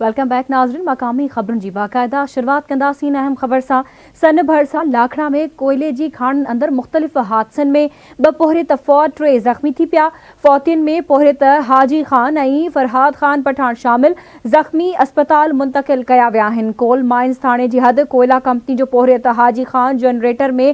Welcome back ناظرين مقامي خبرن جي باقاعده شروعات ڪنداسين اهم خبر سان سن ڀرسان لاکڙا ۾ ڪوئلي جي کاڻن اندر مختلف حادثن ۾ ٻه پورهيت فوت ٽي زخمي ٿي پيا فوتين ۾ پورهيت حاجي خان ۽ فرهاد خان پٺاڻ شامل زخمي اسپتال منتقل ڪيا ويا آهن ڪول مائنز ٿاڻي جي حد ڪوئلا ڪمپني جو پورهيت حاجي خان جنريٽر ۾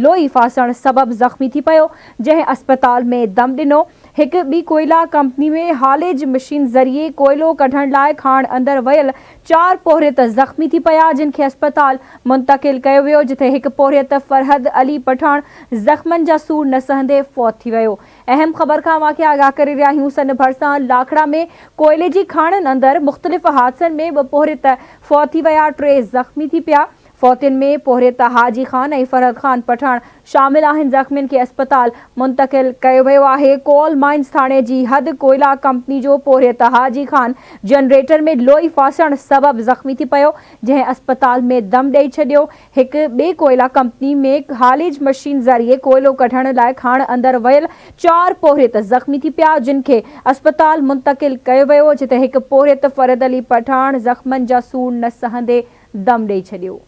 لوئي ڦاسڻ سبب زخمي ٿي پيو جنهن اسپتال ۾ دم ڏنو هڪ ٻي ڪوئلا ڪمپني ۾ هاليج مشين ذريعي ڪوئلو ڪڍڻ لاء کاڻ اندر ويل چار پورهيت زخمي ٿي پيا جن کي اسپتال منتقل ڪيو ويو جتي هڪ پورهيت فرحد علي پٺاڻ زخمن جا سور نه سهندي فوت ٿي ويو اهم خبر کان اوهان کي آگاهه ڪري رهيا آهيون سن ڀرسان لاکڙا ۾ ڪوئلي جي کاڻن اندر مختلف حادثن ۾ ٻه پورهيت فوت ٿي ويا ٽي زخمي ٿي پيا فوتين ۾ پورهيت حاجي خان ۽ فرحت خان پٺاڻ شامل آهن زخمين کي اسپتال منتقل ڪيو ويو آهي ڪول مائنز ٿاڻي جي حد ڪوئلا ڪمپني جو پورهيت حاجي خان جنريٽر ۾ لوئي ڦاسڻ سبب زخمي ٿي پيو جنهن اسپتال ۾ دم ڏئي ڇڏيو هڪ ٻي ڪوئلا ڪمپني ۾ هاليج مشين ذريعي ڪوئلو ڪڍڻ لاء کاڻ اندر ويل چار پورهيت زخمي ٿي پيا جن کي اسپتال منتقل ڪيو ويو جتي هڪ پورهيت فرحت علي پٺاڻ زخمن جا سور نه سهندي دم ڏئي ڇڏيو.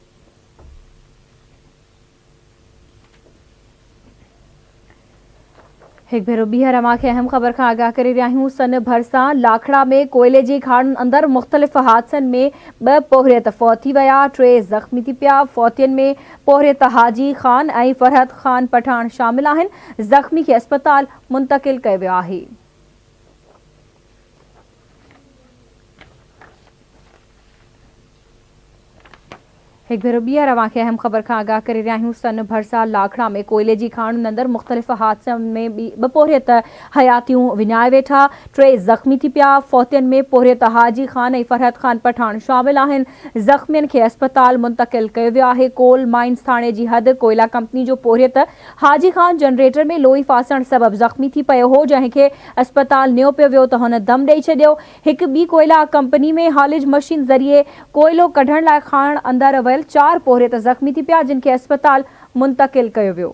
هڪ ڀيرو ٻيهر اوهان کي اهم خبر کان آگاهه ڪري رهيا آهيون سن ڀرسان لاکڙا ۾ ڪوئلي جي کاڻن اندر مختلف حادثن ۾ ٻه پورهيت فوت ٿي ويا ٽي زخمي ٿي پيا فوتين ۾ پورهيت حاجي خان ۽ فرحت خان پٺاڻ شامل آهن زخمي کي اسپتال منتقل ڪيو ويو آهي. هڪ ڀيرو ٻيهر اوهان کي اهم خبر کان آگاهه ڪري رهيا آهيون سن ڀرسان لاکڙا ۾ ڪوئلي جي کاڻن اندر مختلف حادثن ۾ ٻه پورهيت حياتيون وڃائي ويٺا ٽي زخمي ٿي پيا فوتين ۾ پورهيت حاجي خان ۽ فرحت خان پٺاڻ شامل آهن زخمين کي اسپتال منتقل ڪيو ويو آهي ڪول مائنز ٿاڻي جي حد ڪوئلا ڪمپني جو پورهيت حاجي خان جنريٽر ۾ لوئي ڦاسڻ سبب زخمي ٿي پيو هو، جنهن کي اسپتال نيو پيو ويو ته هن دم ڏئي ڇڏيو. هڪ ٻي ڪوئلا ڪمپني ۾ هاليج مشين ذريعي ڪوئلو ڪڍڻ لاء کاڻ اندر ويل چار پورهيت زخمي ٿي پيا، جن کي اسپتال منتقل ڪيو ويو.